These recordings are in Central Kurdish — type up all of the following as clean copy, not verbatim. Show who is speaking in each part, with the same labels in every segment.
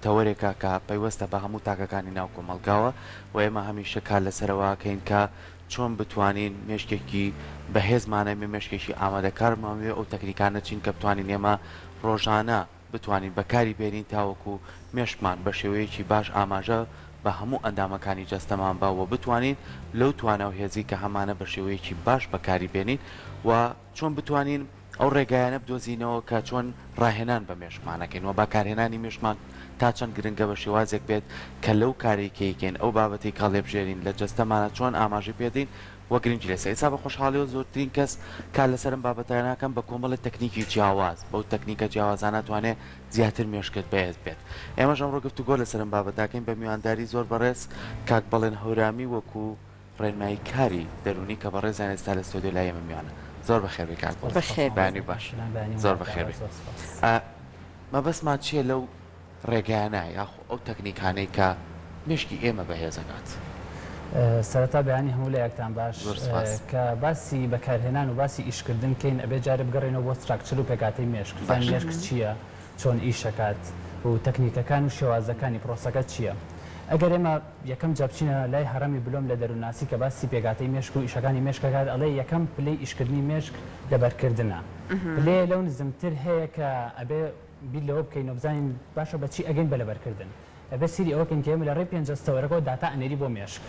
Speaker 1: تەوەرێکە کە پەیوەستە بە هەموو تاکەکانی ناو کۆمەڵگاوە و ئێمە هەمیشە کار لەسەرەوە ئەکەین کە چۆن بتوانین مێشکێکی بەهێزمان هەبێ، مێشکێکی ئامادەکارمان بێ، ئەو تەکنیکانە چین کە بتوانین ئێمە ڕۆژانە بتوانین بەکاری بێنین تاوەکو مێشکمان بە شێوەیەکی باش ئاماژە بە هەموو ئەندامەکانی جەستەمان با و بتوانین لەو توانا و هێزەی کە هەمانە بە شێوەیەکی باش بەکاری بێنین و چۆن بتوانین ئەو ڕێگایانە بدۆزینەوە کە چۆن ڕاهێنان بە مێشکمان ئەکەین و بەکارهێنانی مێشکمان تا چەند گرنگە بە شێوازێک بێت کە لەو کارەی کە ئەیکەین ئەو بابەتەی کە هەڵیبژێرین لە جەستەمانە چۆن ئاماژەی پێدەین و گرنگی لەسەر ئێستا بە خۆشحاڵیەوە زۆرترین کەس کار لەسەر ئەم بابەتانە ئەکەن بە کۆمەڵێ تەکنیکی جیاواز بەو تەکنیکە جیاوازانە ئەتوانێ زیاتر مێشکت بەهێز بێت ئێمەش ئەمڕۆ گفتوگۆ لەسەر ئەم بابەتە ئەکەین بە میوانداری زۆر بەڕێز کاک بەڵێن هەورامی وەکو ڕێنمایی کاری دەروونی کە بەڕێزیان ئێستا لە ستۆدیۆ لای ئێمە میوانە. زۆر بەخێر بێی کاک بەڵێن.
Speaker 2: بەخێر بێی.
Speaker 1: بەیانی باش. زۆر بەخێر بێی. مەبەستمان چییە لەو ڕێگایانە یاخۆ ئەو تەکنیکانەی کە مێشکی ئێمە بەهێز ئەکات؟
Speaker 3: سەرەتا بەیانی هەموو لایەکتان باش.
Speaker 1: زۆر سوپاس.
Speaker 3: کە باسی بەکارهێنان و باسی ئیشکردن کەین ئەبێ جارێ بگەڕێینەوە بۆ structure و پێکهاتەی مێشک. بزانین
Speaker 1: باشە.
Speaker 3: مێشک چییە؟ چۆن ئیشەکات و تەکنیکەکان و شێوازەکانی پرۆسەکە چییە؟ ئەگەر ئێمە یەکەم جار بچینە لای هەڕەمی بلۆم لە دەروونناسی کە باسی پێکهاتەی مێشک و ئیشەکانی مێشک ئەکات ئەڵێ یەکەم پلەی ئیشکردنی مێشک لەبەرکردنە پلەیە لەو نزمتر هەیە کە ئەبێ بیر لەوە بکەینەوە بزانین باشە بە چی ئەگەین بە لەبەرکردن ئەبێ سەیری ئەوە بکەین کە ئێمە لە ڕێی پێنجەستەوەرەکەوە داتا ئەنێری بۆ مێشک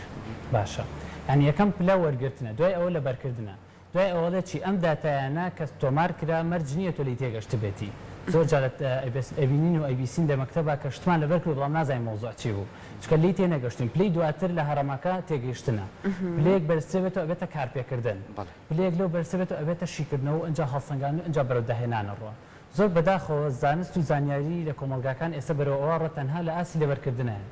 Speaker 3: باشە یانی یەکەم پلە وەرگرتنە دوای ئەوە لەبەرکردنە دوای ئەوە ئەڵێ چی؟ ئەم داتایانە کە تۆمار کرا مەرج نییە تۆ لێی تێگەشتبێتی. زۆر جار ئەبینین و ئەیبیسین لە مەکتەبا کە شتمان لەبەر کردوە بەڵام نازانین مەوزوع چی بوو چونکە لێی تێنەگەشتوین. پلەی دواتر لە هەڕەمەکە تێگەیشتنە. پلەیەک بەرزتر بێتەوە ئەبێتە کارپێکردن. پلەیەک لەو بەرزتر بێتەوە ئەبێتە شیکردنەوە و ئنجا هەڵسەنگاندن و ئنجا بەرەو داهێنان ئەڕوا. زۆر بەداخەوە زانست و زانیاری لە کۆمەڵگاکان ئێستا بەرەو ئەوە ڕە تەنها لە ئاستی لەبەرکردنایە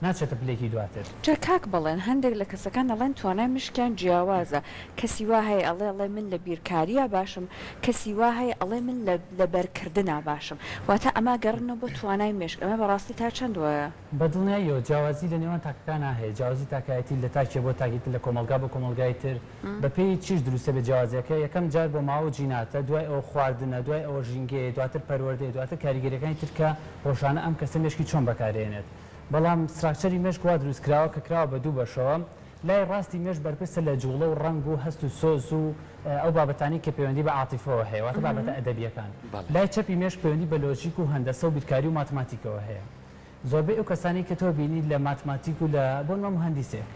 Speaker 3: ناچێتە پلەیەکی دواتر.
Speaker 2: جا کاک بەڵێن هەندێک لە کەسەکان ئەڵێن توانای مشکیان جیاوازە کەسی وا هەیە ئەڵێ ئەڵێ من لە بیرکاریا باشم کەسی وا هەیە ئەڵێ من لە لەبەرکردنا باشم واتە ئەمە گەڕنەوە بۆ توانای مێشک ئەمە بەڕاستی تا چەند وایە؟
Speaker 3: بە دڵنیاییەوە جیاوازی لە نێوان تاکەکانا هەیە جیاوازی تاکایەتی لە تاکێ بۆ تاکی تر لە کۆمەڵگا بۆ کۆمەڵگای تر بە پێی چیش دروست دەبێت جیاوازیەکە یەکەم جار بۆ ماوە و جیناتە دوای ئەوە خواردنە دوای ئەوە ژینگەیە دواتر پەروەردەیە دواتر کاریگەریەکانی تر کە ڕۆژانە ئەم کەسە مێشکی چۆن بەکارێنێت بەڵام structure ی مێشک وا دروست کراوە کە کراوە بە دوو بەشەوە لای ڕاستی مێشک بەرپرسە لە جوڵە و ڕەنگ و هەست و سۆز و ئەو بابەتانەی کە پەیوەندی بە عاتیفەوە هەیە واتە بابەتە ئەدەبیەکان لای چەپی مێشک پەیوەندی بە لۆژیک و هەندەسە و بیرکاری و ماتماتیکەوە هەیە. زۆربەی ئەو کەسانەی کە تۆ بینیت لە ماتماتیک و لە بۆ نمونە موهەندیسێک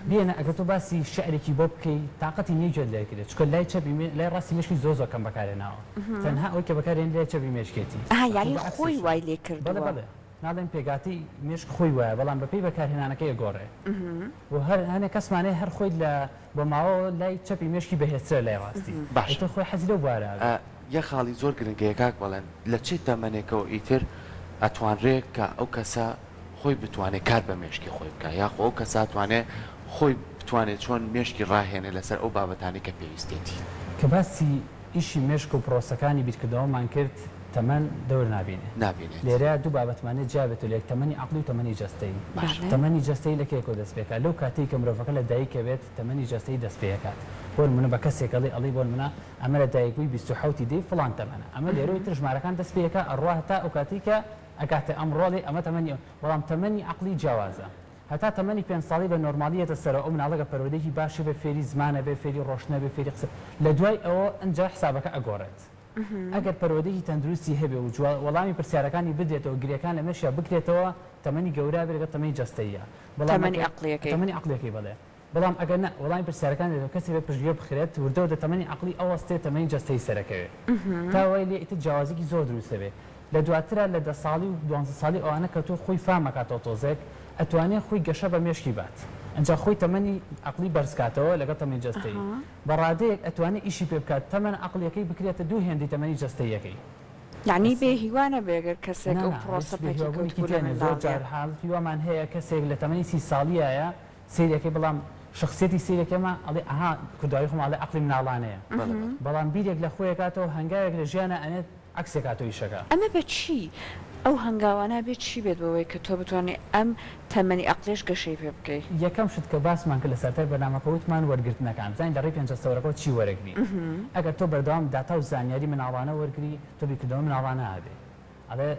Speaker 3: بێنە ئەگەر تۆ باسی شعرێکی بۆ بکەی تاقەتی نیە گوێت لێ گرێت چونکە لای چەپی لای ڕاستی مێشکی زۆر زۆر کەم بەکارهێناوە تەنها ئەوەی کە بەکارهێنی لای چەپی مێشکێتی
Speaker 2: ئەها
Speaker 3: و
Speaker 2: یانی
Speaker 3: بە
Speaker 2: خۆی
Speaker 3: عەکسیشە
Speaker 2: وای لێ
Speaker 3: بەڵێ
Speaker 2: کردووە.
Speaker 3: بەڵێ ناڵێم پێکهاتەی مێشک خۆی وایە بەڵام بەپێی بەکارهێنانەکەی ئەگۆڕێ و هەر هەنێ کەسمان هەیە هەر خۆی لە بۆ ماوەوە لای چەپی مێشکی بەهێزترە لای ڕاستی
Speaker 1: باشە
Speaker 3: ئیتر خۆی حەزی لەو بوارە ئەبێ.
Speaker 1: یەک خاڵی زۆر گرنگ هەیە کاک بەڵێن لە چ تەمەنێکەوە ئیتر ئەتوانرێ کە ئەو کەسە خۆی بتوانێ کار بە مێشکی خۆی بکا یاخۆ ئەو کەسە ئەتوانێ خۆی بتوانێ چۆن مێشکی ڕاهێنێ لەسەر ئەو بابەتانەی کە پێویستێتی.
Speaker 3: کە باسی ئیشی مێشک و پرۆسەکانی بیرکردنەوەمان کرد تەمەن دەور نابینێ.
Speaker 1: نابینێت.
Speaker 3: لێرەیا دوو بابەتمان هەیە جیا بێتەوە لەیەک تەمەنی عەقڵی و تەمەنی جەستەیی.
Speaker 1: باشە.
Speaker 3: تەمەنی جەستەیی لە کەیەکەوە دەست پێکا؟ لەو کاتەی کە مرۆڤەکە لە دایک ئەبێت تەمەنی جەستەیی دەست پێ ئەکات. بۆ نموونە بە کەسێک ئەڵێی ئەڵێی بۆ نموونە ئەمە لە دایکبووی 27 ی دەی فڵان تەمەنە ئەمە لێرەوە ئیتر ژمارەکان دەست پێ ئەکا ئەڕوا هەتا ئەو کاتەی کە ئەگاتە ئەمڕۆ ئەڵێی ئەمە تەمەنی ئەو بەڵام تەمەنی عەقڵی جیاوازە هەتا تەمەنی پێنج ساڵی بە نۆرماڵی یەتە سەرەوە ئەو مناڵە گە پەروەردەیەکی باشی بێ فێری زمان ئەبێ فێری ڕۆشتن ئەبێ فێری قسە لە دوای ئەوە ئنجا حسابەکە ئەگۆڕێت ئەگەر پەروەردەیەکی تەندروستی هەبێ و جوا وەڵامی پرسیارەکانی بدرێتەوە گرێکان لە مێشکیا بکرێتەوە تەمەنی گەورە ئەبێ لەگەڵ تەمەنی جەستەییا بەڵام
Speaker 2: تەمەنی
Speaker 3: ئەگەر
Speaker 2: عەقڵیەکەی.
Speaker 3: تەمەنی عەقڵیەکەی بەڵێ. بەڵام ئەگەر نا وەڵامی پرسیارەکان دێتەوە کەسێ بێ پشتگوێ بخرێت وردە وردە تەمەنی عەقڵی ئەوەستێ تەمەنی جەستەیی سەرەکەوێ تا وای لێ ئیتر جیاوازیەکی زۆر دروست ئەبێ لە دواترا لە دە ساڵی و دوانزە ساڵی ئەوانە کە تۆ خۆی فام ئەکاتەوە تۆزێک ئەتوانێ خۆی گەشە بە مێشکی بات ئەنجا خۆی تەمەنی عەقڵی بەرز کاتەوە لەگەڵ تەمەنی جەستەیی بە ڕادەیەک ئەتوانێ ئیشی پێ بکات تەمەنە عەقڵیەکەی بکرێتە دوو هێندەی تەمەنی جەستەییەکەی.
Speaker 2: یەعنی بێ هیوا نەبێ گەر کەسێک
Speaker 3: نا
Speaker 2: ئەو
Speaker 3: نا هیچ
Speaker 2: پڕۆسە
Speaker 3: بێ
Speaker 2: پەکی
Speaker 3: هیوابوونێکی
Speaker 2: کەوتبوو لە
Speaker 3: تیا نیە زۆر
Speaker 2: منداڵیا.
Speaker 3: جار حاڵەتی وامان هەیە کەسێک لە تەمەنی 30 ساڵیایە سەیرەکەی بەڵام شەخسیەتی سەیرەکەی ئەمە ئەڵێ ئەها کوردەواری خۆمان ئەڵێ عەقڵی مناڵانەیە
Speaker 1: بەڵێ بەڵێ.
Speaker 3: بەڵام بیرێک لە خۆی ئەکاتەوە هەنگاوێک لە ژیانا ئەنێت عەکسی ئەکاتەوە ئیشەکە.
Speaker 2: ئەمە بە چی؟ ئەو هەنگاوانە ئەبێ چی بێت بۆ ئەوەی کە تۆ بتوانی ئەم تەمەنی عەقڵیەش گەشەی پێ بکەی؟
Speaker 3: یەکەم شت کە باسمان کرد لە سەرەتای بەرنامەکە وتمان وەرگرتنەکان بزانین لە ڕێی پێنجەستەوەرەکەوە چی وەرەگری ئەگەر تۆ بەردەوام داتا و زانیاری مناڵانە وەرگری تۆ بیرکردنەوەی مناڵانە ئەبێ ئەڵێ.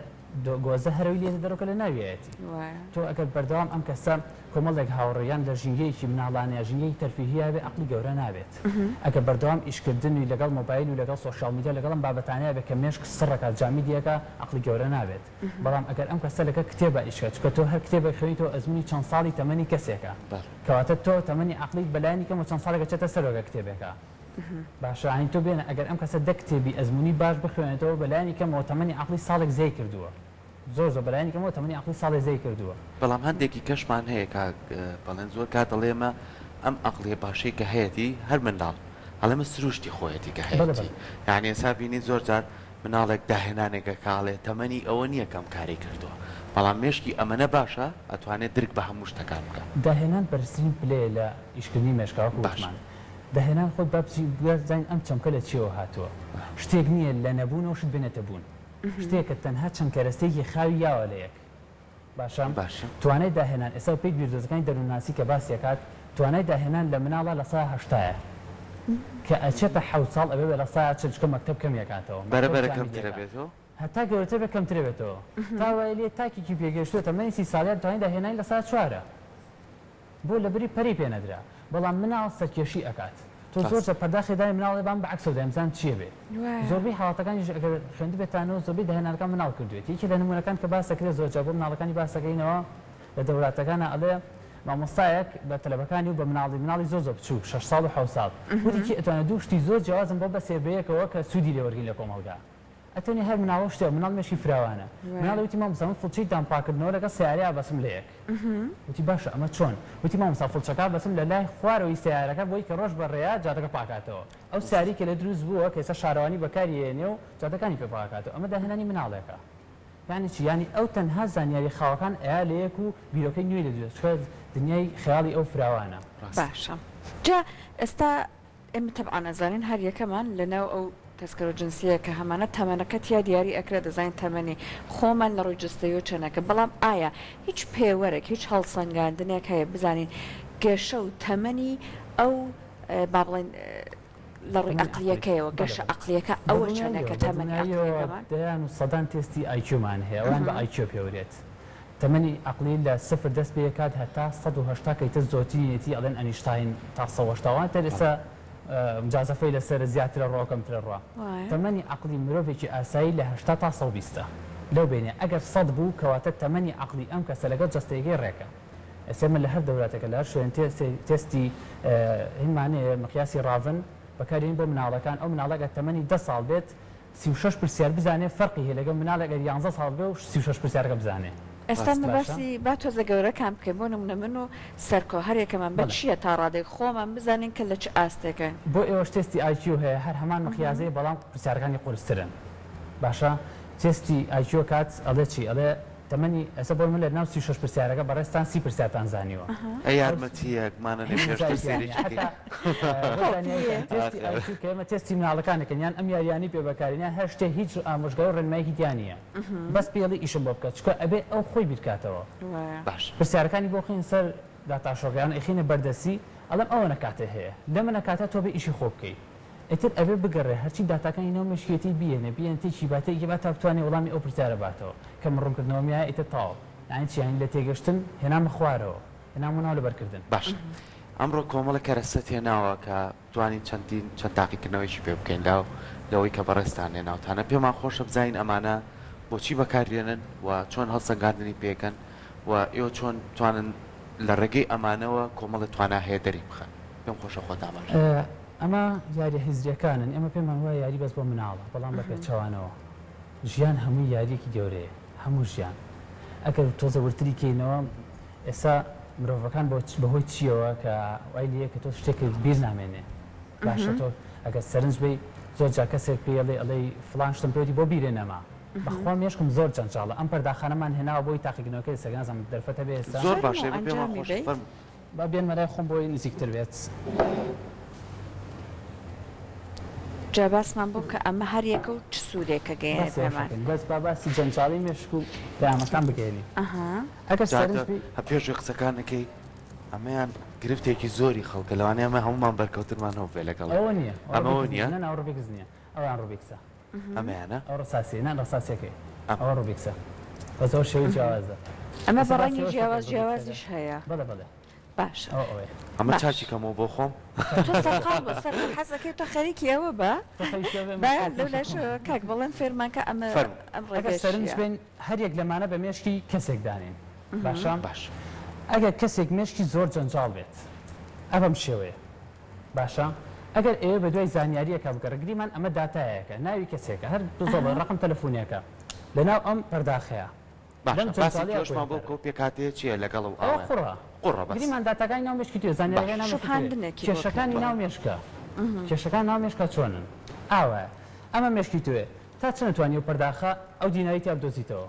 Speaker 3: گۆزە هەرەوی لێتە دەرەوە کە لە ناویایەتی. تۆ ئەگەر بەردەوام ئەم کەسە کۆمەڵێک هاوڕێ یان لە ژینگەیەکی مناڵانە یا ژینگەیەکی تەرفیهییا بێ عەقڵی گەورە نابێت. ئەگەر بەردەوام ئیشکردنی لەگەڵ مۆبایل و لەگەڵ social media لەگەڵ ئەم بابەتانەیا بێ کە مێشک سڕەکات جامیدی ئەکا عەقڵی گەورە نابێت. بەڵام ئەگەر ئەم کەسە لەگەڵ کتێبا ئیش کات چونکە تۆ هەر کتێبێک خوێنیتەوە ئەزموونی چەند ساڵی تەمەنی کەسێکە کەواتە تۆ تەمەنی عەقڵیت بەلایەنی کەمەوە چەند ساڵێک ئەچێتە سەرەوە کە کتێبێکە. باشە یانی تۆ بێنە ئەگەر ئەم کەسە دە کتێبی ئەزموونی باش بخوێنێتەوە بەلایەنی کەمەوە تەمەنی عەقڵی ساڵێک زیای کردووە زۆر زۆر بەلایەنی کەمەوە تەمەنی عەقڵی ساڵێ زیای کردووە.
Speaker 1: بەڵام هەندێکی کەشمان هەیە کاک بەڵێن زۆر کات ئەڵێ ئێمە ئەم عەقڵیە باشەی کە هەیەتی هەر منداڵ ئەڵێ ئەمە سروشتی خۆیەتی کە
Speaker 3: بەڵێ
Speaker 1: هەیەتی
Speaker 3: بەڵێ.
Speaker 1: یانی ئێستا بینی زۆر جار مناڵێک داهێنانێک ئەکا ئەڵێ تەمەنی ئەوە نیە کە ئەم کارەی کردووە بەڵام مێشکی ئەمەنە باشە ئەتوانێ درک بە هەموو شتەکان بکا.
Speaker 3: داهێنان بەرزترین پلەیە لە ئیشکردنی مێشکا وەکو
Speaker 1: باشە.
Speaker 3: وتمان داهێنان خۆت با بچین بزانین ئەم چەمکە لە چیەوە هاتووە شتێک نیە لە نەبوونەوە شت بێنێتە بوون شتێکە تەنها چەند کەرەستەیەکی خاوی یاوە لە یەک باشە
Speaker 1: باشە.
Speaker 3: توانای داهێنان ئێستا بەپێی بیردۆزەکانی دەروونناسی کە باسی ئەکات توانای داهێنان لە مناڵا لە سەدا هەشتایە کە ئەچێتە حەوت ساڵ ئەبێ بە لە سەدا 40 چونکە مەکتەب کەمی ئەکاتەوە
Speaker 1: بەرە
Speaker 3: مەکتەب
Speaker 1: بەرە
Speaker 3: جامی
Speaker 1: کەمتر
Speaker 3: لێکا
Speaker 1: ئەبێتەوە.
Speaker 3: هەتا گەورەتر بێ کەمتر ئەبێتەوە تا وای لێ تاکێکی پێگەیشتووە تەمەنی سی ساڵیان توانای داهێنانی لە سەدا چوارە. بۆ لەبری پەرەی پێ نەدرا بەڵام مناڵ سەرکێشی ئەکات تۆ زۆر جار پەرداخێ دانی مناڵ ئەڵێ بام بە عەکسەوە دایم بزانم چیە بێ زۆربەی حاڵەتەکانیش ئەگەر خوێندبێتانەوە زۆربەی داهێنانەکان مناڵ کردوێتی یەکێ لە نمونەکان کە باس ئەکرێ زۆر جار بۆ مناڵەکانی باس ئەکەینەوە لە دەوراتەکانا ئەڵێ مامۆستایەک بە تەلەبەکانی و بە مناڵی مناڵی زۆر زۆر بچوک شەش ساڵ و حەوت ساڵ وتی کێ ئەتوانێ دوو شتی زۆر جیاوازم بۆ بەسێ بەیەکەوە کە سوودی لێ وەرگرین لە کۆمەڵگا ئەتەنێ هەر مناڵە شتێ مناڵ مێشکی فراوانە مناڵی وتی مامۆستا من فڵچەی دان پاکردنەوە لەگەڵ سەیارەیا بەسم لە یەک وتی باشە ئەمە چۆن وتی مامۆستا فڵچەکە بەسم لە لای خوارەوەی سەیارەکە بۆی کە ڕۆژ بە ڕێیا جادەکە پاکاتەوە ئەو سەیارەی کە لێ دروست بووە کە ئێستا شارەوانی بەکاری ئەیەنێ و جادەکانی پێ پاکاتەوە ئەمە داهێنانی مناڵێکە یانی چی یانی ئەو تەنها زانیاری خاوەکان ئەیا لە یەک و بیرۆکەی نوێی لێ دروست چونکە دنیای خەیاڵی ئەو فراوانە.
Speaker 2: باشە جا ئێستا ئێمە تەبعەن ئەزانین هەر یەکەمان لە ناو ئەو تەسکەرە جنسیە کە هەمانە تەمەنەکە تیا دیاری ئەکرێت دەزانین تەمەنی خۆمان لە ڕووی جەستەیەوە چەنەکە بەڵام ئایا هیچ پێوەرێک هیچ هەڵسەنگاندنێک هەیە بزانین گەشە و تەمەنی ئەو با بڵێین لە ڕووی
Speaker 3: تەمەنی عەقڵی
Speaker 2: ئەقڵیەکەیەوە
Speaker 3: بەڵێ
Speaker 2: گەشە
Speaker 3: بەڵێ
Speaker 2: ئەقڵیەکە
Speaker 3: بە
Speaker 2: ئەوە چەنەکە
Speaker 3: دڵنیاییەوە بە
Speaker 2: تەمەنی
Speaker 3: دڵنیاییەوە
Speaker 2: ئەقڵیەکەمان؟
Speaker 3: دەیان و سەدان تێستی IQ مان هەیە ئەوان بە IQ پێورێت تەمەنی عەقڵی لە سفر دەست پێکات هەتا 180 کە ئیتر زۆرترینێتی ئەڵێن ئەنیشتاین تا 180 وان تر ئێستا مجازەفەی لەسەرە زیاترە ڕۆ کەمترە ڕوا تەمەنی عەقڵی مرۆڤێکی ئاسایی لە 80 تا 120 لەو بەینە ئەگەر سەد بوو کەواتە تەمەنی عەقڵی ئەم کەسە لەگەڵ جەستەیەکەی ڕێکە ئێستا ئێمە لە هەر دەوراتێکە لە هەر شوێن تێستی هینمان هەیە مقیاسی ڕاڤن بەکارێن بۆ مناڵەکان ئەو مناڵە ئەگەر تەمەنی دە ساڵ بێت 36 پرسیار بزانێ فەرقی هەیە لەگەڵ مناڵێک ئەگەر یانزە ساڵ بێ و 36 پرسیارەکە بزانێ.
Speaker 2: ئێستا من
Speaker 3: باشە.
Speaker 2: باسی با تۆزە گەورەکان بکەین بۆ نمونە من و سەرکۆ هەریەکەمان بە
Speaker 3: بەڵێ.
Speaker 2: چیە تا ڕادەیەک خۆمان بزانین کە لە چ ئاستێکاین.
Speaker 3: بۆ ئێوەش تێستی IQ هەیە هەر هەمان مقیاسەیە بەڵام پرسیارەکانی قورسترن باشە تێستی IQ کات ئەڵێ چی ئەڵێ تەمەنی ئێستا بۆ من لە ناو 36 پرسیارەکە بەڕێزتان سی پرسیارتان زانیوە.
Speaker 1: ئەی یارمەتییەکمانە لێ پێشتر سەیرێکی کەین.
Speaker 3: حەتا بۆ زانیاریتان تێستی IQ کە ئێمە تێستی مناڵەکان ئەکەین یان ئەم یاریانەی پێ بەکارێن یان هەر شتێ هیچ ئامۆژگاری و ڕێنمایەکی تیا نییە بەس پێی ئەڵێی ئیشم بۆ بکە چونکە ئەبێ ئەو خۆی بیرکاتەوە
Speaker 1: باش.
Speaker 3: پرسیارەکانی بۆ خەینە سەر داتاشۆکە یان ئەیخەینە بەردەستی ئەڵێم ئەوەنە کاتێ هەیە لەمەنە کاتە تۆ بێ ئیشی خۆ بکەی ئیتر ئەبێ بگەڕێ هەرچی داتاکانی ناو مێشکیەتی بیەنێ بیەنێ تێکی با تێکی با تا بتوانێ وەڵامی ئەو پرسیارە باتەوە کە من ڕوونکردنەوەم یایە ئیتر تەواو یانی چی یانی لە تێگەشتن هێنامە خوارەوە هێنامە ناو لەبەرکردن.
Speaker 1: باشە ئەمڕۆ کۆمەڵێک کەرەسەت هێناوە کە بتوانین چەندین چەند تاقیکردنەوەیەکی پێ بکەین لە لەوەی کە بەڕێزتان هێناوتانە پێمان خۆشە بزانین ئەمانە بۆچی بەکاردێنن و چۆن هەڵسەنگاندنی پێکەن و ئێوە چۆن بتوانن لە ڕێگەی ئەمانەوە کۆمەڵێ توانا هەیە دەری بخەن پێم خۆشە خۆت ئاماژە بکەیت.
Speaker 3: ئەمە یاریە هزریەکانن، ئێمە پێمان وایە یاری بەس بۆ مناڵە، بەڵام بە پێچەوانەوە ژیان هەمووی یاریەکی گەورەیە، هەموو ژیان ئەگەر تۆزە وردتری کەینەوە ئێستا مرۆڤەکان بۆ بەهۆی چیەوە کە وای لێیە کە تۆ شتێکت بیر نامێنێ باشە تۆ ئەگەر سەرنج بەی زۆر جار کەسێک پێی ئەڵێ ئەڵێی فڵان شتم پێوتی بۆ بیرێ نەما بەخوا مێشکم زۆر جەنجاڵە ئەم پەرداخانەمان هێناوە بۆی تاقیکردنەوەکەی ئێستا نازانم دەرفەت هەبێ ئێستا
Speaker 1: زۆر باشە
Speaker 2: فەرموو
Speaker 1: ئێمە پێمان
Speaker 2: ئەنجامی
Speaker 1: خۆشە
Speaker 2: بەی.
Speaker 1: فەرموو.
Speaker 3: با بێنمە لای خۆم بۆی نزیکتر بێت.
Speaker 2: جا باسمان بۆ بکە ئەمە هەر یەکە و چ سوودێکە گەیەنێ
Speaker 3: باسی ئەوەش
Speaker 2: پێمان.
Speaker 3: ئەکەین بەس با باسی جەنجاڵی مێشک و پەیامەکان بگەیەنین.
Speaker 2: ئەها.
Speaker 3: ئەگەر
Speaker 1: جا
Speaker 3: سەرنج بەی.
Speaker 1: هە پێش وی قسەکانەکەی ئەمەیان گرفتێکی زۆری خەڵکە لەوانەیە ئەمە هەموومان بەرکەوتنمان هەبووبێ لەگەڵی.
Speaker 3: ئەوە نییە. ئەوە
Speaker 1: ئەمەوە
Speaker 3: ڕوبیکس
Speaker 1: نییە؟
Speaker 3: نییە. نا نا ئەوە ڕوبیکس نییە. ئەویان ڕوبیکسە.
Speaker 1: ئەمەیانە؟
Speaker 3: ئەوە ڕساسیە. نا ڕساسیەکەی.
Speaker 1: ئەم.
Speaker 3: ئەوە ڕوبیکسە. بەس ئەوە شێوەی جیاوازە.
Speaker 2: ئەمە
Speaker 3: ئێستا
Speaker 2: بە
Speaker 3: باسی
Speaker 2: ڕەنگی
Speaker 3: ئەوەش
Speaker 2: جیاواز
Speaker 3: دەکەین بە
Speaker 2: جیاوازیش
Speaker 3: دوکتۆرە.
Speaker 2: هەیە.
Speaker 3: بەڵێ بەڵێ.
Speaker 2: باشە.
Speaker 3: ئەوە ئەوەیە.
Speaker 1: ئەمە
Speaker 2: باش.
Speaker 1: چاکی کەمەوە بۆ خۆم.
Speaker 2: تۆ سەرقاڵ بە سەرقاڵ حەزەکەی تۆ خەریکی ئەوە بە
Speaker 3: تۆ خەریکی ئەوە بە من
Speaker 2: با
Speaker 3: خەریکی
Speaker 2: لەو
Speaker 3: ئیشەکەم.
Speaker 2: لاشەوە کاک بەڵێن فێرمان کە ئەمە
Speaker 1: فەرموو.
Speaker 2: ئەم
Speaker 3: ئەگەر
Speaker 2: ڕێگە
Speaker 3: سەرنج
Speaker 2: چییە؟
Speaker 3: بەین هەر یەک لەمانە بە مێشکی کەسێک دانێین باشە؟
Speaker 1: باش.
Speaker 3: ئەگەر کەسێک مێشکی زۆر جەنجاڵ بێت ئە بەم شێوەیە باشە ئەگەر ئێوە بەدوای زانیاریەکا بگەڕێ گریمان ئەمە داتایەکە ناوی کەسێکە هەر بزەڵە ڕەقم تەلەفونێکە لەناو ئەم پەرداخەیە لەم
Speaker 1: باشە باسی
Speaker 3: جەنجاڵیە
Speaker 1: تۆشمان
Speaker 3: کۆی
Speaker 1: بۆ بکە و پێکهاتەیە چیە لەگەڵ ئەو
Speaker 3: ئەوە
Speaker 1: ئاوە
Speaker 3: قوڕە
Speaker 1: قوڕە بەس
Speaker 3: گریمان داتاکانی ناو مێشکی توێ زانیاریەکانی
Speaker 1: باش
Speaker 3: ناو مێشکی توێ
Speaker 2: شوبهاندنێکی بۆ
Speaker 3: کێشەکانی
Speaker 2: کردووە.
Speaker 3: ناو مێشکە کێشەکان ناو مێشکە چۆنن ئاوایە ئەمە مێشکی توێ تا چەند توانی ئەو پەرداخە ئەو دیناری تیا بدۆزیتەوە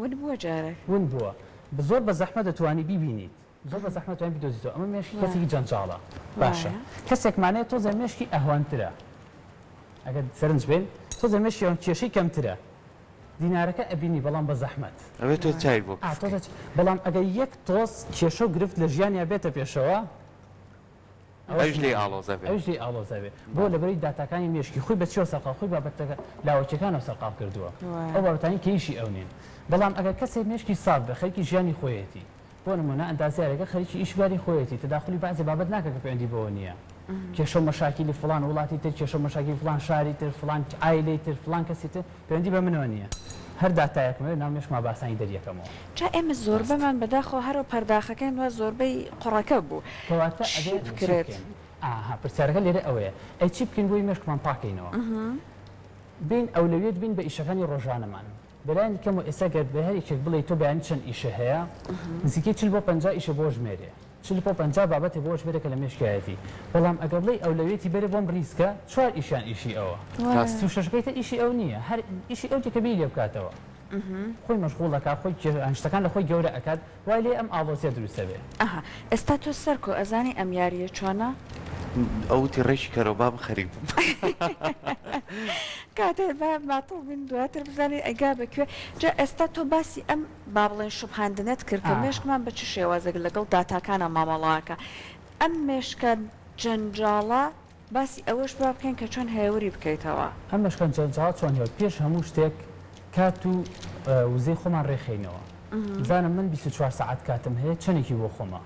Speaker 2: ون بووە جارێک.
Speaker 3: ون بووە زۆر بە زەحمەت دەتوانی بیبینیت زۆر بە زەحمەت توانی بدۆزیتەوە ئەمە مێشکی کەسێکی جەنجاڵە باشە کەسێکمان هەیە تۆزێ مێشکی ئەهوەنترە ئەگەر سەرنج بێن تۆزێ مێشکی ئەوەن کێشەی کەمترە دینارەکە ئەبینی بەڵام بە زەحمەت
Speaker 1: ئەوێ تۆ چای بۆ
Speaker 3: تۆزێ بەڵام ئەگەر یەک تۆز کێشە و گرفت لە ژیانیا بێتە پێشەوە
Speaker 1: ئەویش لێی ئاڵۆزە بێ.
Speaker 3: ئەویش لێی ئاڵۆزە بێ. بۆ؟ لەبەرئەوەی داتاکانی مێشکی خۆی بە چیەوە سەرقاڵ، خۆی بابەتە لاوەکیەکانەوە سەرقاڵ کردووە. ئەو بابەتانەی کە ئیشی ئەو نین. بەڵام ئەگەر کەسێک مێشکی ساف بێ، خەریکی ژیانی خۆیەتی. بۆ نموونە ئەندازیارێکە خەریکی ئیش باری خۆیەتی، تەداخولی بەعزێ بابەت ناکا کە پەیوەندی بەوە نییە. کێشە و مەشاکیلی فڵان وڵاتی تر، کێشە و مەشاکیلی فڵان شاری تر، فڵان عایلەی تر، فڵان کەسی تر، پەیوەندی بە منەوە نییە. هەر داتایەکم هەبێ ناو مێشکما بە ئاسانی دەریەکەمەوە.
Speaker 2: جا ئێمە زۆربەمان بەداخەوە هەر ئەو پەرداخەکەین وا زۆربەی قوڕەکە بوو.
Speaker 3: کەواتە
Speaker 2: چی
Speaker 3: ئەبێ چی
Speaker 2: بکرێت؟
Speaker 3: بکەین؟ ئاها پرسیارەکە لێرە ئەوەیە ئەی چی بکەین بۆی مێشکمان پاکەینەوە؟ بێین ئەولەویەت بین بە ئیشەکانی ڕۆژانەمان. بەلایەنی کەمەوە ئێستا گەر بە هەر یەکێک بڵێی تۆ بەیانی چەند ئیشە هەیە نزیکەی 40 بۆ 50 ئیشە بۆ ژمێرێ 40 بۆ 50 بابەتێ بۆ ژمێرێ کە لە مێشکایەتی بەڵام ئەگەر بڵێی ئەولەویەتی بەرێ بۆم ڕیزکە چوار ئیشیان ئیشی ئەوە
Speaker 1: ڕاست.
Speaker 3: 36ەکەی تر ئیشی ئەو نییە هەر ئیشی ئەو نییە کە بیری لێ بکاتەوە خۆی مەشغوڵ ئەکات خۆی شتەکان لە خۆی گەورە ئەکات وای لێ ئەم ئاڵۆزیە دروست ئەبێ.
Speaker 2: ئەها ئێستا تۆ سەرکۆ ئەزانی ئەم یاریە چۆنە؟
Speaker 1: ئەو وتی ڕێکی کەرەوە با من خەریک بم.
Speaker 2: کاتێ با ماتڵ بین دواتر بزانین ئەگا بە کوێ جا ئێستا تۆ باسی ئەم با بڵێین شوبهاندنەت کرد کە مێشکمان بە چ شێوازێک لەگەڵ داتاکانا مامەڵە ئەکا ئەم مێشکە جەنجاڵە باسی ئەوەش با بکەین کە چۆن هێوری بکەیتەوە.
Speaker 3: ئەم مێشکە جەنجاڵە چۆن هێور پێش هەموو شتێک کات و وزەی خۆمان ڕێکخەینەوە بزانم من 24 سەعات کاتم هەیە چەنێکی بۆ خۆمە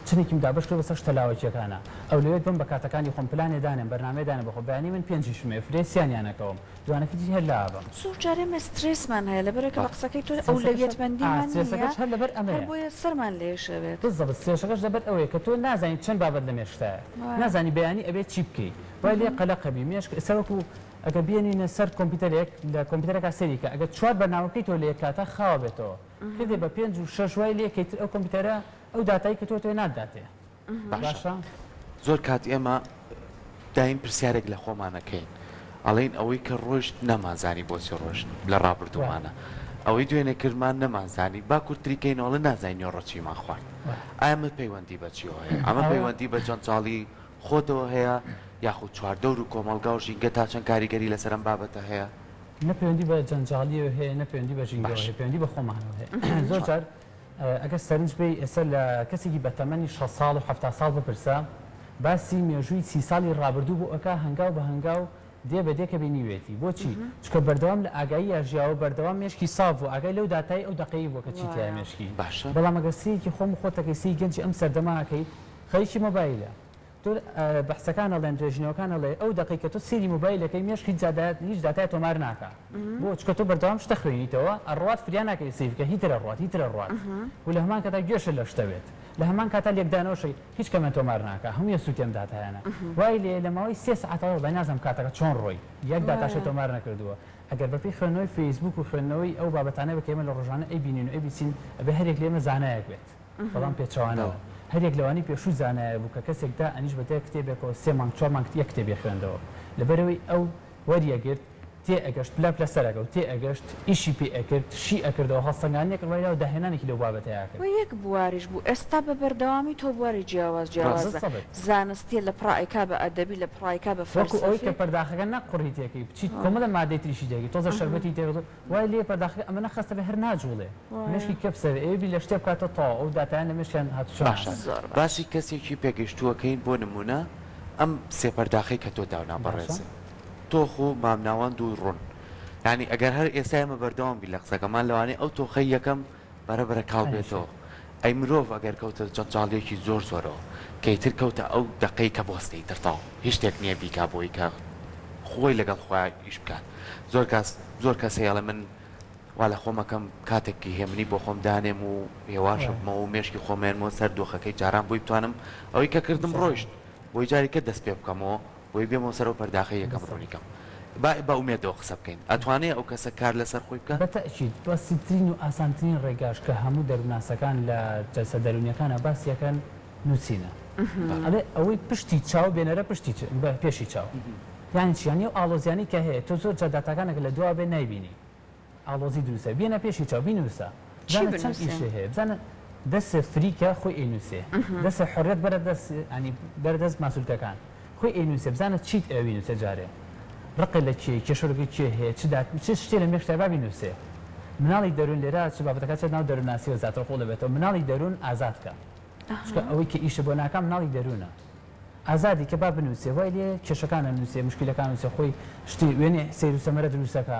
Speaker 3: چەنێکیم دابەش کردوە بەسەر شتە لاوەکیەکانا ئەولەوێت بم بە کاتەکانی خۆم پلانێ دانێم بەرنامەیە دانێم بۆ خۆم بەیانی من پێنج ئیشم هەیە فرێ سیانیان ئەکەوم دوانەکەی تری هەر لابەم.
Speaker 2: زۆر جار ئێمە سترێسمان هەیە لەبەرئەوەی کە بە قسەکەی تۆ
Speaker 3: سترێسەکەش
Speaker 2: ئەولەویەتمەندیمان نییە
Speaker 3: سترێسەکەش هەر لەبەر
Speaker 2: هەر
Speaker 3: ئەمەیە.
Speaker 2: بۆیە سەرمان لێشەوێت.
Speaker 3: بالضبط سترێسەکەش لەبەر ئەوەیە کە تۆ نازانی چەند بابەت لە مێشکتایە نازانی بەیانی ئەبێ چی بکەی وای لێ قەلەقە بی مێشک ئێستا وەکو ئەگەر بێنینە سەر کۆمپیوتەرێک لە کۆمپیوتەرەکە سەیری کە ئەگەر چوار بەرنامە بکەیتەوە لە یەک کاتا خاوە بێتەوە کردێ بە پێنج و شەش وای لێ کەی تر ئەو کۆمپیوتەرە ئەو داتای کە تۆ تۆ ناتداتێ.
Speaker 1: باشە
Speaker 3: باشە.
Speaker 1: زۆر کات ئێمە دایم پرسیارێک لە خۆمان ئەکەین ئەڵێین ئەوەی کە ڕۆشت نەمانزانی بۆچی ڕۆشت لە ڕابردوومانە ئەوەی دوێنێ کردمان نەمانزانی با کورتری کەینەوە ئەڵێ نازانین نیوەڕۆ چیمان خوارد ئایا ئەمە پەیوەندی بە چیەوە هەیە ئەمە پەیوەندی بە جەنجاڵی خۆتەوە هەیە یاخود چواردەور و کۆمەڵگا و ژینگە تا چەند کاریگەری لەسەر ئەم بابەتە هەیە؟
Speaker 3: نە پەیوەندی بە جەنجاڵیەوە هەیە نە پەیوەندی بە ژینگەوە هەیە پەیوەندی بە خۆمانەوە هەیە زۆر جار ئەگەر سەرنج بەی ئێستا لە کەسێکی بە تەمەنی 60 ساڵ و 70 ساڵ بپرسە باسی مێژووی سی ساڵی ڕابردوو بۆ ئەکا هەنگاو بە هەنگاو دێ بە دێ کە بینیوێتی بۆچی چونکە بەردەوام لە ئاگاییا ژیاوە بەردەوام مێشکی ساف بوو ئاگای لەو داتای ئەو دەقەی بووە کە چی تیایە مێشکی
Speaker 1: باشە.
Speaker 3: بەڵام ئەگەر سەیرێکی خۆم و خۆتەکەی سەیری گەنجی ئەم سەردەمە ئەکەی خەریکی مۆبایلە تۆ بەحسەکان ئەڵێن توێژینەوەکان ئەڵێ ئەو دەقەی کە تۆ سەیری مۆبایل ئەکەی مێشک هیچ داتا هیچ داتای تۆمار ناکا بۆ چونکە تۆ بەردەوام شتە خوێنیتەوە ئەڕوات فریا ناکەوی سەیری بکە هیتر ئەڕوات هیتر ئەڕوات و لە هەمان کاتا گوێشت لە شتە بێت لە هەمان کاتا لێکدانەوەشی هیچ کەمێن تۆمار ناکا هەمووی ئەسووتێ ئەم داتایانە وای لێ لە ماوەی سێ سەعاتەوە وەڵای نازانم کاتەکە چۆن ڕۆی یەک داتاشی تۆمار نەکردووە ئەگەر بەپێی خوێندنەوەی فەیسبووک و خوێندنەوەی ئەو بابەتانە بێت کە ئێمە لە ڕۆژانە ئەیبینین و ئەیبیسین ئەبێ هەریەک لە ئێمە زانایەک بێت بەڵام پێچەوانەوە هەریەک لەوانەی پێشوو زانایە بوو کە کەسێک دا ئەنیش بە دە کتێبێکەوە سێ مانگ چوار مانگ یەک کتێبی خوێندەوە لەبەرئەوەی ئەو وەریەگرت تێ ئەگەشت پلە پلە سەرەکەوت تێ ئەگەشت ئیشی پێ ئەکرد شی ئەکردەوە هەڵسەنگاندنێک ڕوای دا و داهێنانێکی لەو بابەتەیا کرد.
Speaker 2: وە یەک بواریش بوو ئێستا بە بەردەوامی تۆ بواری جیاواز جیاوازە
Speaker 3: بالضبط.
Speaker 2: زانستیە لە پڕا ئەیکا بە ئەدەبی لە پڕا ئەیکا بە
Speaker 3: وەکو ئەوەی کە
Speaker 2: فەلسەفی.
Speaker 3: پەرداخەکە نەک قوڕی تێکەی بچیت کۆمەڵێ مادەی تریشی تێکەی تۆزێ شەربەتی تێکەی وای لێیە پەرداخەکە ئەمەنە خەستە بێ هەر ناجوڵێ مێشکی کەپسە بێ ئەوێ بیر لە شتێ بکاتەوە تەواو ئەو داتایانە لە مێشکیان هاتوچۆ
Speaker 1: باشە
Speaker 3: ناکەن.
Speaker 2: زۆر باش.
Speaker 1: باسی کەسێکی پێگەیشتووەکەین بۆ نموونە ئەم سێ پەرداخەی کە تۆ داونا
Speaker 3: باشە.
Speaker 1: بەڕێزت تۆخ و مامناوەند و ڕوون. یانی ئەگەر هەر ئێستا ئێمە بەردەوام بین لە قسەکەمان لەوانەیە ئەو تۆخەی یەکەم بەرە بەرە کاڵ بێتەوە. ئەی مرۆڤ ئەگەر کەوتە جەنجاڵیەکی زۆر زۆرەوە کە ئیتر کەوتە ئەو دەقەی کە بوەستێ ئیتر تەواو هیچ شتێک نیە بیکا بۆی کە خۆی لەگەڵ خۆیا ئیش بکات زۆر کاس زۆر کەس هەیە ئەڵێ من وا لە خۆم ئەکەم کاتێکی هێمنی بۆ خۆم دانێم و هێواش بمەوە و مێشکی خۆم هێنمەوە سەر دۆخەکەی جاران بۆی بتوانم ئەوەی کە کردم ڕۆیشت بۆی جارێکە دەست پێ بکەمەوە بۆی بێمەوە سەر ئەو پەرداخەی یەکەم ڕوونی کەم. با بە ئومێدەوە قسە بکەین. ئەتوانێ ئەو کەسە کار لەسەر خۆی بکا؟
Speaker 3: بە تەئکید، بەسیترین و ئاسانترین ڕێگاش کە هەموو دەروونناسەکان لە جەلسە دەروونیەکانا باسی ئەکەن نووسینە. ئەڵێ ئەوەی پشتی چاو بێنەرە پشتی پێشی چاو. یانی چی؟ یانی ئەو ئاڵۆزیانەی کە هەیە تۆ زۆر جار داتاکانەکە لە دواوە بێ نایبینی. ئاڵۆزی دروستە بێنە پێشی چاو بینوسە
Speaker 2: چی
Speaker 3: بزانە چەند
Speaker 2: بنوسێ؟
Speaker 3: ئیشێ هەیە بزانە دەسێ فریکە خۆی ئەینوسێ دەسێ حوریەت بەرە دەس یانی بەرە دەست ماسولکەکان خۆی ئەینوسێ بزانە چیت ئەوێ بینوسێ جارێ ڕقێ لە کێ کێشە لەگەل کێ هەیە چ دات چ شتێ لە مێشکتایە با بینوسێ مناڵی دەرون لێرە چ بابەتەکە چێت ناو دەرونناسیەوە زیاتر قوڵ دەبێتەوە مناڵی دەرون ئازاد کە چونکە ئەوەی کە ئیشە بۆ ناکا مناڵی دەرونە ئازادی کە با بنوسێ وای لێ کێشەکان ئەنوسێ مشکیلەکان ئەنوسێ خۆی شتی وێنەی سەیر و سەمەرە دروستەکا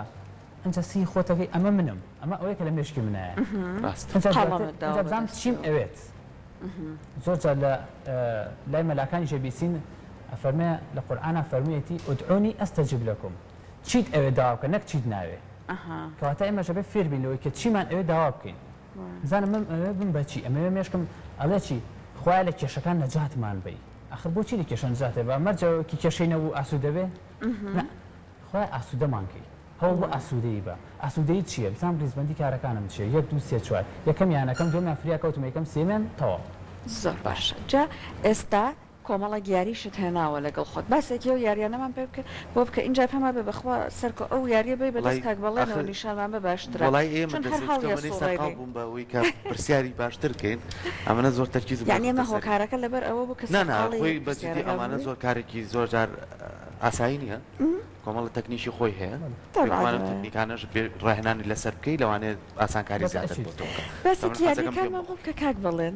Speaker 3: ئنجا سەیری خۆتەکەی ئەمە منم ئەمە ئەوەیە کە لە مێشکی منایە
Speaker 1: ڕاستە.
Speaker 3: ئنجا دواتر
Speaker 2: قەڵەمت داوە
Speaker 3: ئنجا بزانم چیم
Speaker 2: بەدەستەوە.
Speaker 3: ئەوێت زۆر جار لە لای مەلاکانیش ئەبیسین ئەفەرمێ لە قورئانا فەرموویەتی ادعونی استجب لکم چیت ئەوێ داوا بکە نەک چیت ناوێ
Speaker 2: ئەها.
Speaker 3: کەواتە ئێمەش ئەبێ فێر بین لەوەی کە چیمان ئەوێ داوا بکەین بزانم من ئەمەوێ بم بە چی ئەمەوێ مێشکم ئەڵێ چی خوایە لە کێشەکان نەجاتمان بەی ئاخر بۆچی لە کێشە نەجاتێ بە مەرجە کی کێشەی نەبوو ئاسوودە بێ نا خوایە ئاسوودەمان کەی هەوڵ بۆ ئاسوودەیی بە ئاسوودەیی چییە بزانم ڕیزبەندی کارەکانم چییە یەک دوو سێ چوار یەکەمیان ئەکەم دووەمیان فریا کەوتم یەکەم سێیەمیان تەواو.
Speaker 2: زۆر باشە جا ئێستا کۆمەڵێک یاریشت هێناوە لەگەڵ خۆت باسێکی ئەو یاریانەمان پێ بکە بۆ بکە ئینجا پێم وابێ بەخوا سەرکۆ ئەو یاریە بەی بەدەست
Speaker 1: وەڵای
Speaker 2: کاک بەڵێنەوە
Speaker 1: ئاخر
Speaker 2: نیشانمان بە باشترە
Speaker 1: وەڵای ئێمە
Speaker 2: چون هەر
Speaker 1: دەسێ
Speaker 2: هەڵ
Speaker 1: چونکە منیش سەرقاڵ
Speaker 2: یەسوڕێنێ.
Speaker 1: بووم بە وەی کە پرسیاری باشتر کەین ئەمنە زۆر تەرکیزم
Speaker 2: یانی
Speaker 1: نەخستە
Speaker 2: ئەمە
Speaker 1: سەری.
Speaker 2: هۆکارەکە لەبەر ئەوە بوو کە
Speaker 1: نا نا
Speaker 2: سەرقاڵی
Speaker 1: خۆی بە جدی
Speaker 2: پرسیارەکە
Speaker 1: ئەمانە
Speaker 2: بووی؟
Speaker 1: زۆر کارێکی زۆر جار ئاسایی نییە کۆمەڵە تەکنیکی خۆی هەیە
Speaker 2: تەبعەن
Speaker 1: بێگومان ئەو
Speaker 2: وایە.
Speaker 1: تەکنیکانەش بێ ڕاهێنانی لەسەر بکەی لەوانەیە ئاسانکاری
Speaker 3: بە
Speaker 1: زیاتر
Speaker 3: تەئکید.
Speaker 1: بۆ تۆ بکا
Speaker 2: باسێکی
Speaker 1: ئەمن حەزەکەم پێم
Speaker 2: یاریەکانمان
Speaker 1: بخۆ.
Speaker 2: بۆ بکە کاک بەڵێن.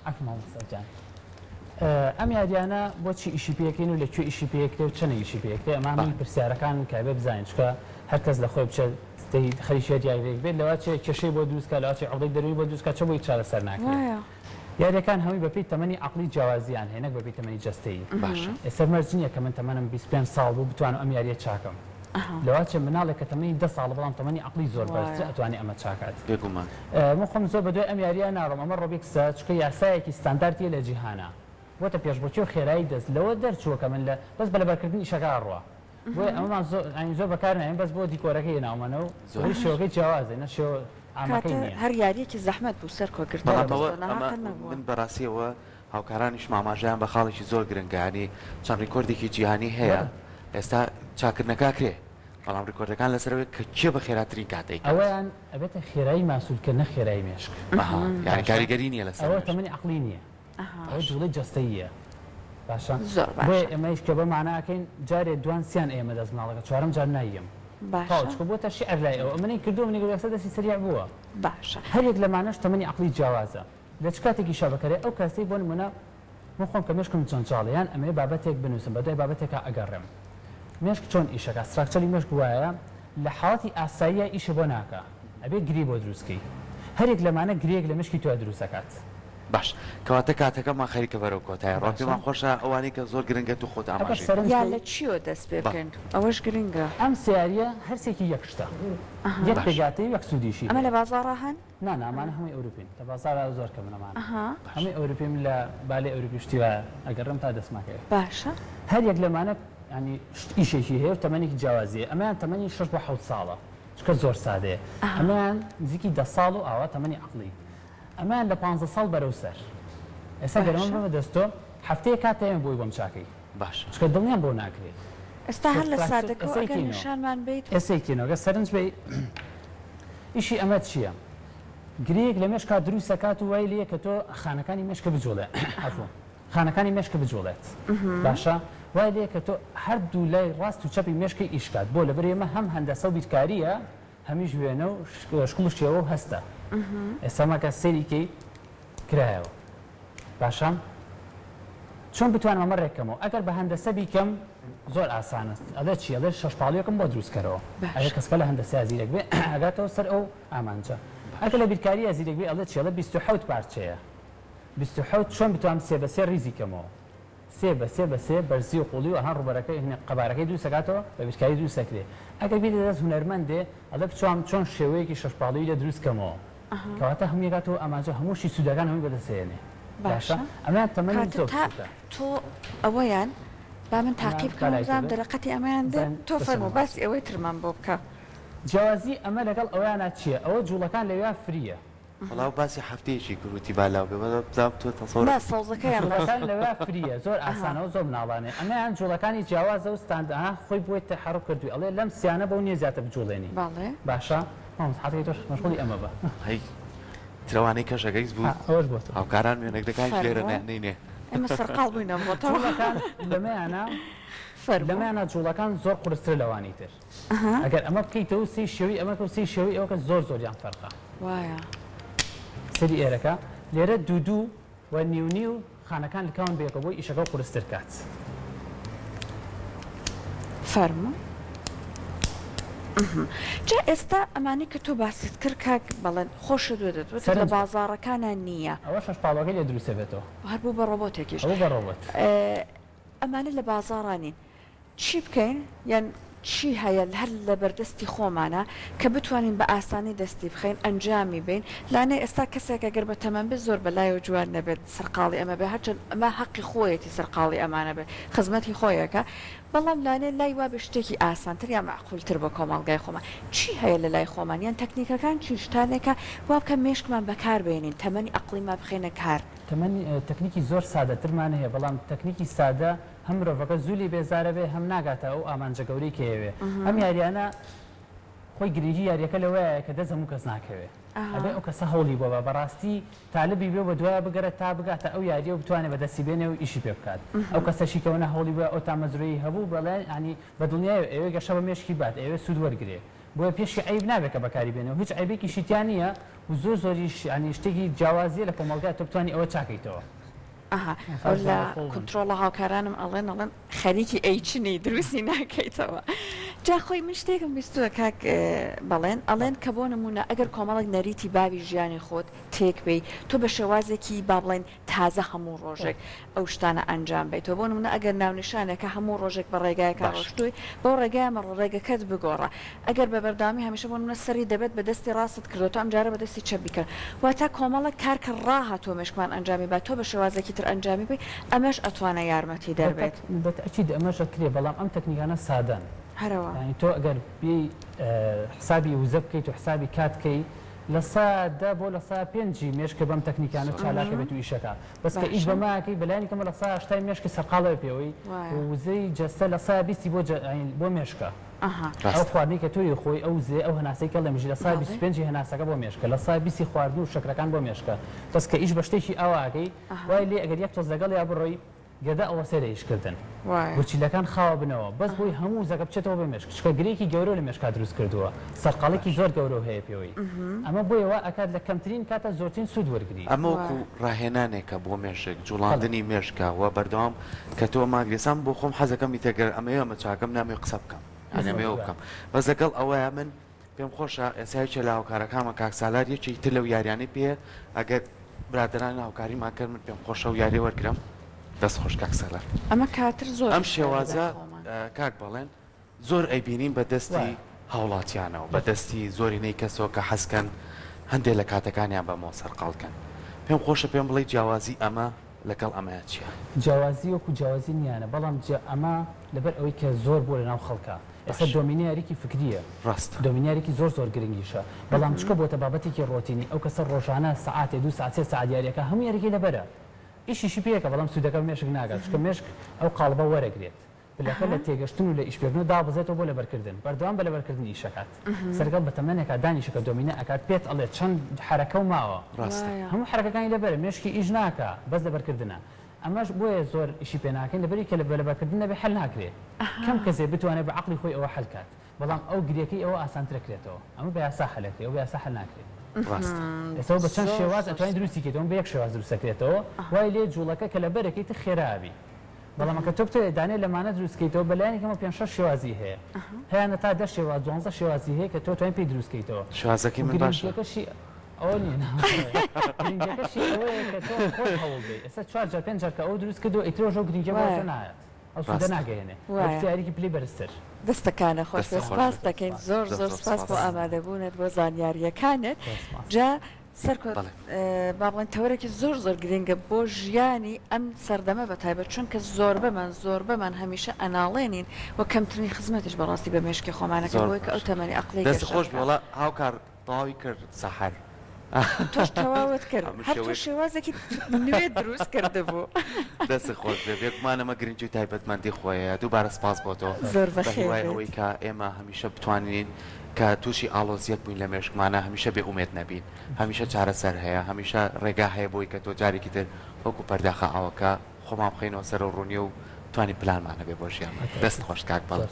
Speaker 3: عەفو مامۆستا گیان. ئەم یاریانە بۆچی ئیشی پێکەین و لە کوێ ئیشی پێکرێ و چەنێک ئیشی پێکرێ ئەمە هەمووی پرسیارەکانن کە ئەبێ بزانین چونکە هەر کەس لە خۆی بچێت خەریکی هەر یارییەک بێت لەواچێ کێشەی بۆ دروست کا لەواچێ عوقدەی دەروونی بۆ دروست کا چە بۆی چارەسەر ناکرێ یاریەکان هەمووی بەپێی تەمەنی عەقڵی جیاوازیان هەیە نەک بەپێی تەمەنی جەستەیی ئێستا مەرج نییە کە من تەمەنم 25 ساڵ بوو بتوانم ئەم یاریە چاکەم لەواچێ مناڵێک کە تەمەنی 10 ساڵە بەڵام تەمەنی عەقڵی زۆر بەرزترە ئەتوانێ ئەمە چاکات.
Speaker 1: بێگومان.
Speaker 3: من خۆم زۆر بەدوای ئەم یاریە ناڕۆم ئەمە ڕۆبیکسە چونکە یاسایەکی ستاندارتیە لە جیهانا بۆتە پێشبڕکێ و خێرایی دەست لەوە دەرچووە کە من لە بەس بە لەبەرکردن ئیشەکە ئەڕوا بۆیە ئەمەمان زۆر یانی زۆر بەکار نایەن بەس بۆ دیکۆرەکەی هێناومەنە و زۆری شێوەکەی جیاوازە نە شێوە عامەکەی
Speaker 2: کاتە
Speaker 3: نییە.
Speaker 2: هەر یاریەکی زەحمەت بوو سەرکۆ گرتەوە
Speaker 1: بەڵام ئەوە
Speaker 2: دەستەوە
Speaker 1: ئەمە
Speaker 2: ناهەقە نەبووە.
Speaker 1: من بەڕاستیەوە هاوکارانیشم ئاماژەیان بە خاڵێکی زۆر گرنگە یانی چەند ڕیکۆردێکی جیهانی هەیە
Speaker 3: بەڵێ.
Speaker 1: ئێستا چاکردنەکە ئەکرێ بەڵام ڕیکۆردەکان لەسەر ئەوەیە کە کێ بە خێراترین کات ئەیکات.
Speaker 3: ئەوەیان ئەبێتە خێرایی ماسولکە نە خێرایی مێشک.
Speaker 1: ئەها یانی
Speaker 3: باشە
Speaker 1: کاریگەری نییە لەسەر
Speaker 3: ئەوە
Speaker 1: مێشک.
Speaker 3: تەمەنی عەقڵی نییە.
Speaker 2: ئەها.
Speaker 3: ئەوە جوڵەی جەستەییە باشە
Speaker 2: زۆر
Speaker 3: بۆیە
Speaker 2: باشە.
Speaker 3: ئێمەیش کە بەم مانا ئەکەین جارێ دوان سیان ئەیەمە دەست مناڵەکە چوارەم جار ناییەم تەواو
Speaker 2: باشە.
Speaker 3: چونکە بۆتە شیعر لای ئەو ئەمنی کردووە منی کردووە یەکسەر دەستی سەریع بووە.
Speaker 2: باشە.
Speaker 3: هەر یەک لەمانەش تەمەنی عەقڵی جیاوازە لە چ کاتێکیشا بەکەرێ ئەو کەسەی بۆ نموونە من خۆم کە مێشکم جەنجاڵە یان ئەمەوێ بابەتێک بنووسم بەدوای بابەتێکا ئەگەڕێم مێشک چۆن ئیشەکا structure ی مێشک وایە لە حاڵەتی ئاساییا ئیشە بۆ ناکا ئەبێ گری بۆ دروست کەی هەریەک لەمانە گرێیەک لە مێشکی تۆیا دروست ئەکات.
Speaker 1: باش کەواتە کاتەکەمان خەریکە بەرەو کۆتایی ڕوا
Speaker 3: باشە.
Speaker 1: پێمان خۆشە ئەوانەی کە زۆر گرنگە تو خۆت
Speaker 3: ئەگەر
Speaker 1: ئاماژەی پێ
Speaker 3: سەرنج
Speaker 2: یا
Speaker 3: بەی.
Speaker 2: لە چیەوە دەست پێ
Speaker 1: بەڵێ.
Speaker 2: بکەین ئەوەش گرنگە.
Speaker 3: ئەم سێ یارییە هەرسێکی یەک شتە
Speaker 2: ئەها.
Speaker 3: یەک
Speaker 1: باش.
Speaker 3: پێکهاتەی و یەک سوودیشی
Speaker 2: ئەمە
Speaker 3: هەیە.
Speaker 2: لە بازاڕا هەن؟
Speaker 3: نا نا ئەمانە هەمووی ئەوروپین لە بازاڕا زۆر کەمن ئەمانە.
Speaker 2: ئەها.
Speaker 1: باش.
Speaker 3: هەمووی ئەوروپیم لە بالەی ئەوروپی شتی وایە ئەگەڕێم تا دەستم ئەکەوێ.
Speaker 2: باشە.
Speaker 3: هەر یەک لەمانە یانی شت ئیشێکی هەیە و تەمەنێکی جیاوازی هەیە ئەمەیان تەمەنی شەش بۆ حەوت ساڵە چونکە زۆر سادەیە
Speaker 2: ئەها.
Speaker 3: ئەمەیان نزیکی دە ساڵ و ئاوا تەمەنی عەقڵی ئەمەیان لە پانزە ساڵ بەرەو سەر ئێستا گەر ئەمە
Speaker 2: باشە.
Speaker 3: ببمە دەست تۆ هەفتەیەک کات ئەیەم بۆی بۆم چاکەی
Speaker 1: باشە.
Speaker 3: چونکە دڵنیام بۆ ناکرێ.
Speaker 2: ئێستا هەر لە
Speaker 3: structure
Speaker 2: سادەکەوە
Speaker 3: ئێستا
Speaker 2: ئەگەر
Speaker 3: یەکینەوە.
Speaker 2: نیشانمان بەیت.
Speaker 3: ئێستا یەکینەوە گەر سەرنج بەی ئیشی ئەمە چییە؟ گرێیەک لە مێشکا دروست ئەکات و وای لێیە کە تۆ خانەکانی مێشکە بجوڵێ عەفو خانەکانی مێشکە بجوڵێت باشە وای لێیە کە تۆ هەردوو لای ڕاست و چەپی مێشکی ئیش کات بۆ لەبەر ئێمە هەم هەندەسە و بیرکارییە هەمیش وێنە و شکڵ و شێوە و هەستە ئێستا مەکە سەیری کەی کرایەوە باشە. چۆن بتوانم ئەمە ڕێککەمەوە؟ ئەگەر بە هەندەسە بیکەم زۆر ئاسانە. ئەڵێ چی؟ ئەڵێ شەشپاڵویەکم بۆ دروست کەرەوە. ئەگەر
Speaker 2: باشە.
Speaker 3: کەسەکە لە هەندەسەیا زیرەک بێ ئەگاتەوە سەر ئەو ئامانجە. ئەگەر لە بیرکارییا زیرەک بێ ئەڵێ چی؟ ئەڵێ 27 پارچەیە. 27 چۆن بتوانم سێ بە سێ ڕیزی کەمەوە؟ سێ بە سێ بە سێ بەرزی و قوڵی و ئەها ڕووبەرەکەی هەنێ قەبارەکەی دروست ئەکاتەوە بە بیرکاری دروست ئەکرێ. ئەگەر بیرت دەست هونەرمەندێ ئەڵێ بچوام چۆن شێوەیەکی شەشپاڵویی لێ دروست کەمەوە. کەواتە هەمووی ئەگاتەوە ئامانجە هەمووشی سوودەکان هەمووی بەدەست هێنێ. باشە
Speaker 2: باشە
Speaker 3: ئەمەیان تەمەنی
Speaker 2: کاتە
Speaker 3: زۆر
Speaker 2: تا
Speaker 3: بچووکە.
Speaker 2: تۆ ئەوەیان با من تاقی
Speaker 3: ئەمەیان با
Speaker 2: بکەمەوە
Speaker 3: لای تۆ
Speaker 2: بزانم
Speaker 3: بێ
Speaker 2: دەرەقەتی ئەمەیان دێ
Speaker 3: بزانین
Speaker 2: تۆ
Speaker 3: بە چەند
Speaker 2: فەرموو
Speaker 3: ئەڕوات.
Speaker 2: باسی ئەوەی ترمان بۆ بکە.
Speaker 3: جیاوازی ئەمە لەگەڵ ئەوەیانا چیە؟ ئەوە جوڵەکان لەویا فریە.
Speaker 1: وەڵا ئەو باسی هەفتەیەکی کرد وتی با لاو بێ بەس بزانم تۆ
Speaker 2: نا
Speaker 1: تەسەورەکەی.
Speaker 2: سەوزەکەیان باس
Speaker 3: جوڵەکان
Speaker 2: بکە.
Speaker 3: لەویا فریە زۆر
Speaker 2: ئەها.
Speaker 3: ئاسانە و زۆر مناڵانەیە ئەمەیان جوڵەکانی جیاوازە و ستاند ئەها خۆی بۆی تەحەڕوک کردوی ئەڵێ لەم سیانە بەو نیە زیاتر بجوڵێنی
Speaker 2: بەڵێ.
Speaker 3: باشە مامۆستا حەزەکەی تۆش مەشغوڵی ئەمە بە.
Speaker 1: هەی ترەوانەی کەشەکەیس بوو
Speaker 3: ها ئەوەش بۆ تۆ.
Speaker 1: هاوکاران وێنەگرەکانیش لێرە
Speaker 2: فەرموو
Speaker 1: نینێ.
Speaker 2: ئێمە سەرقاڵ بووین ئەمڕۆ تەواو.
Speaker 3: جوڵەکان لەمەیانا
Speaker 2: فەرموو.
Speaker 3: لەمەیانا جوڵەکان زۆر قورسترە لەوانی تر.
Speaker 2: ئەها.
Speaker 3: ئەگەر ئەمە بکەیتەوە سەی شێوەی ئەمە کە و سەی شێوەی ئەوە کە زۆر زۆریان فەرقە.
Speaker 2: وایە.
Speaker 3: سەری ئێرەکە لێرە دوو دوو و نیو نیو خانەکان لکاون بەیەکەوە بۆی ئیشەکە قورستر کات.
Speaker 2: فەرموو. جا ئێستا ئەمانەی کە تۆ باست کرد کاک بەڵێن خۆشت وتت وتت لە
Speaker 3: سەرنج بە.
Speaker 2: بازاڕەکانا نییە.
Speaker 3: ئەوە شەش پاڵۆکەی لێ دروست ئەبێتەوە.
Speaker 2: هەر بوو بە ڕۆبۆتێکیش.
Speaker 3: ئەوە بە ڕۆبۆت.
Speaker 2: ئەمانە لە بازاڕا نین. چی بکەین یان چی هەیە هەر لەبەردەستی خۆمانە کە بتوانین بە ئاسانی دەستی بخەین ئەنجامی بەین لانەیە ئێستا کەسێک ئەگەر بە تەمەن بێت زۆر بەلایەوە جوان نەبێت سەرقاڵی ئەمە بێت هەرچەند ئەمە هەقی خۆیەتی سەرقاڵی ئەمانە بێت خزمەتی خۆیەکە بەڵام لانەیە لای وابێت شتێکی ئاسانتر یان مەعقولتر بۆ کۆمەڵگای خۆمان چی هەیە لەلای خۆمان یان تەکنیکەکان چین شتانێکە وابکە مێشکمان بەکاربێنین تەمەنی ئەقڵیمان بخەینە کار.
Speaker 3: تەمەنی تەکنیکی زۆر سادەترمان هەیە بەڵام تەکنیکی سادە هەم مرۆڤەکە زوو لێی بێزارە بێ هەم ناگاتە ئەو ئامانجە گەورەی کە یەوێ. ئەم یاریانە خۆی گرنگی یاریەکە لەوەیە کە دەست هەموو کەس ناکەوێ. ئەبێ ئەو کەسە هەوڵی بۆ با بەڕاستی تالبی بێ و بە دوایا بگەڕێ تا بگاتە ئەو یاریە و بتوانێ بە دەستی بێنێ و ئیشی پێ بکات. ئەو کەسەشی کە وەنا هەوڵی بۆ ئەو تامەزرۆیی هەبوو بەڵێ یانی بە دڵنیایەوە ئەیەوێ گەشە بە مێشکی بات ئەیەوێ سوود وەرگرێ. بۆیە پێشی عەیب نابێ کە بەکاری بێنێ و هیچ عەیبێکیشی تیا نییە و زۆر زۆریش یانی شتێکی جیاوازیە لە کۆمەڵگا تۆ بتوانی ئەوە چاکەیتەوە.
Speaker 2: ئەها لە کونترۆڵە هاوکارانم ئەڵێن ئەڵێن خەریکی ئەیچنی دروستی ناکەیتەوە جا خۆی من شتێکم بیستووە کاک بەڵێن ئەڵێن کە بۆ نمونە ئەگەر کۆمەڵێک نەریتی باوی ژیانی خۆت تێک بێی تۆ بە شێوازێکی با بڵێن تازە هەموو ڕۆژێک ئەو شتانە ئەنجام بەیتەوە بۆ نمونە ئەگەر ناونیشانێکە هەموو ڕۆژێک بە ڕێگایەکا ڕۆشتووی بەو ڕێگایە مەڕۆ ڕێگەکەت بگۆڕە ئەگەر بە بەردەوامی هەمیشە بۆ نمونە سەری دەبێت بە دەستی ڕاستت کردووە تۆ ئەمجارە بە دەستی چەپ بیکە واتا کۆمەڵێک کار کە ڕاهاتووە مێشکمان ئەنجامی با تۆ بە شێوازێکی تر ئەنجامی بەی ئەمەش ئەتوانێ یارمەتی دەر بێت.
Speaker 3: بە تەئکید ئەمەش ئەکرێ بەڵام ئەم تەکنیکانە سادەن
Speaker 2: هەروا.
Speaker 3: یانی تۆ ئەگەر بێی حسابی وزە بکەیت و حسابی کات کەی 10% بۆ 5% ی مێشکە بەم تەکنیکانە چالاک ئەبێت و ئیشەکا بەس کە ئیش بەمە ئەکەی بەلایەنی کەمەوە 80% ی مێشکت سەرقاڵ ئەبێ پێوەی و وزەی جەستە 20% ی بۆ بۆ مێشکە. ئەو خواردنەی کە تۆ ئەیخۆی، ئەو وزەیە، ئەو هەناسەی کە هەڵیمژی، 25% ی هەناسەکە بۆ مێشکە، 20% ی خواردن و شەکرەکان بۆ مێشکە. بەس کە ئیش بە شتێکی ئاوا ئەکەی، وای لێ ئەگەر یەک تۆز لەگەڵیا بڕۆی، گەدە ئەوەسێ لە ئیشکردن. گورچیلەکان خاو ئەبنەوە. بەس بۆی هەموو وزەکە بچێتەوە بۆ مێشک. چونکە گرێیەکی گەورەو لە مێشکا دروست کردووە. سەرقاڵیکی زۆر گەورەو هەیە پێوەی. ئەمە بۆیە وا ئەکات لە کەمترین کاتا زۆرترین سوود وەرگری.
Speaker 1: ئەمە وەکو ڕاهێنانێکە بۆ مێشک، جوڵاندنی مێشکە و بەردەوام کە تۆ ماگری ئێستا من بۆ خۆم حەزەکەم ئیتر گەر ئەمەوێ ئەمە چاکەم نامەوێ قسە بکەم یانی ئەمەوێ ئەوە بکەم بەس لەگەڵ ئەوەیا من پێم خۆشە ئێستا یەکێ لە هاوکارەکانمان کاک سالار یەکێکی تر لەو یاریانەی پێیە ئەگەر برادەران هاوکاریمان کەن من پێم خۆشە ئەو یاریە وەرگرم دەست خۆش کاک سالار.
Speaker 2: ئەمە کاتر زۆر
Speaker 1: ئەم شێوازە کاک بەڵێن زۆر ئەیبینین بە دەستی هاوڵاتیانەوە، بە دەستی زۆرینەی کەسەوە کە حەزکەن هەندێ لە کاتەکانیان بەمەوە سەرقاڵ کەن. پێم خۆشە پێم بڵێی جیاوازی ئەمە لەگەڵ ئەمەیا چیە؟
Speaker 3: جیاوازی وەکو جیاوازی نیانە بەڵام جیا ئەمە لەبەر ئەوەی کە زۆر بووە لەناو خەڵکا ئێستا
Speaker 1: باشە.
Speaker 3: دۆمینە یاریکی فکریە
Speaker 1: ڕاستە.
Speaker 3: دۆمینە یاریکی زۆر زۆر گرنگیشە بەڵام چونکە بۆتە بابەتێکی ڕۆتینی ئەو کەسە ڕۆژانە سەعاتێ دوو سەعات سێ سەعات یاریەکا هەموو یاریەکەی لەبەرە ئیشیشی پێ ئەکا بەڵام سوودەکە بە مێشک ناگات چونکە مێشک ئەو قاڵبە وەرەگرێت پلەکە لە تێگەشتن و لە ئیشپێکردنەوە دابەزێتەوە بۆ لەبەرکردن، بەردەوام بە لەبەرکردن ئیش ئەکات. سەرگەڵ بە تەمەنێکا دانیشە کە دۆمینە ئەکات پێت ئەڵێ چەند حەرەکەو ماوە.
Speaker 1: ڕاستە.
Speaker 3: هەموو حەرەکەکانی لەبەرە، مێشکی ئیش ناکا، بەس لەبەرکردنە. ئەمەش بۆیە زۆر ئیشی پێ ناکەین لەبەری کە بە لەبەرکردن نەبێ حەل ناکرێ. کەم کەسێ بتوانێ بە عەقڵی خۆی ئەوە حەل کات. بەڵام ئەو گرێکەی ئەوە ئاسانتر ئەکرێتەوە. ئەمە بە یاسا حەل ئەکرێ، ئەو بە یاسا حەل ناکرێ.
Speaker 1: ڕاستە.
Speaker 3: ئێستا بە چەند
Speaker 2: زۆر
Speaker 3: شێواز
Speaker 2: زۆر
Speaker 3: ئەتوانی
Speaker 2: سوپاس.
Speaker 3: دروستی کەیتەوە بە یەک شێواز دروست دەکرێتەوە وای لێ جوڵەکە کە لەبەرەکەی تر خێرا ئەبی بەڵام ئەکە تۆ بتەوێت دانەی لەمانە دروست کەیتەوە بەلایەنی کەمەوە پێنج شەش شێوازی هەیە هەیانە تا دە شێواز دوانزە شێوازی هەیە کە تۆ توانی پێی دروست کەیتەوە
Speaker 1: شێوازەکەی
Speaker 3: و
Speaker 1: من باشە.
Speaker 3: گرنگیەکەشی ئەوە نییە نا گرنگیەکەشی ئەوەیە کە تۆ خۆت هەوڵ بەی ئێستا چوار جار پێنج جار کە ئەوە دروست کردەوە ئیتر ئەوژە و گرنگیە بۆ تۆ
Speaker 2: وایە.
Speaker 3: نایەت ئەو سوودە
Speaker 1: ڕاستە.
Speaker 3: ناگەیەنێ
Speaker 2: وایە.
Speaker 3: ئەبێتە یاریکی پلەی بەرزتر.
Speaker 2: دەستەکانت خۆش
Speaker 1: دەستت
Speaker 2: بێت
Speaker 1: خۆش
Speaker 2: سپاست
Speaker 1: بێت.
Speaker 2: دەکەین زۆر
Speaker 1: زۆر
Speaker 2: زۆر
Speaker 1: زۆر
Speaker 2: سپاس بۆ
Speaker 1: سپاس.
Speaker 2: ئامادەبوونت بۆ زانیارییەکانت
Speaker 3: زۆر سپاس.
Speaker 2: جا سەرکۆت
Speaker 1: بەڵێ.
Speaker 2: با بڵێین تەوەرێکی زۆر زۆر گرنگە بۆ ژیانی ئەم سەردەمە بە تایبەت چونکە زۆربەمان زۆربەمان هەمیشە ئەناڵێنین و کەمترین خزمەتیش بەڕاستی بە مێشکی خۆمانەکەین
Speaker 1: زۆر
Speaker 2: بۆی کە ئەو
Speaker 1: باش.
Speaker 2: تەمەنی ئەقڵی
Speaker 1: دەستت
Speaker 2: گەشە
Speaker 1: خۆش بێ
Speaker 2: بکا.
Speaker 1: وەڵا هاوکار تەواوی کرد سەحەر.
Speaker 2: تۆش تەواوت کرد
Speaker 1: هەموو
Speaker 2: هەر تۆ
Speaker 1: شێوەیەک.
Speaker 2: شێوازێکی نوێت دروست کردبوو.
Speaker 1: دەستت خۆش بێ بێگومان ئەمە گرنگی و تایبەتمەندی خۆیە دووبارە سپاس بۆ تۆ
Speaker 2: زۆر
Speaker 1: بە
Speaker 2: بەخێر
Speaker 1: هیوای
Speaker 2: بێیت.
Speaker 1: ئەوەی کە ئێمە هەمیشە بتوانین کە تووشی ئاڵۆزیەک بووین لە مێشکمانا هەمیشە بێ ئومێد نەبین هەمیشە چارەسەر هەیە هەمیشە ڕێگا هەیە بۆی کە تۆ جارێکی تر وەکو پەرداخە ئاوەکە خۆمان بخەینەوە سەر ئەو ڕوونیە و بتوانین پلانمان هەبێ بۆ ژیانمان دەست خۆش کاک بەڵێ.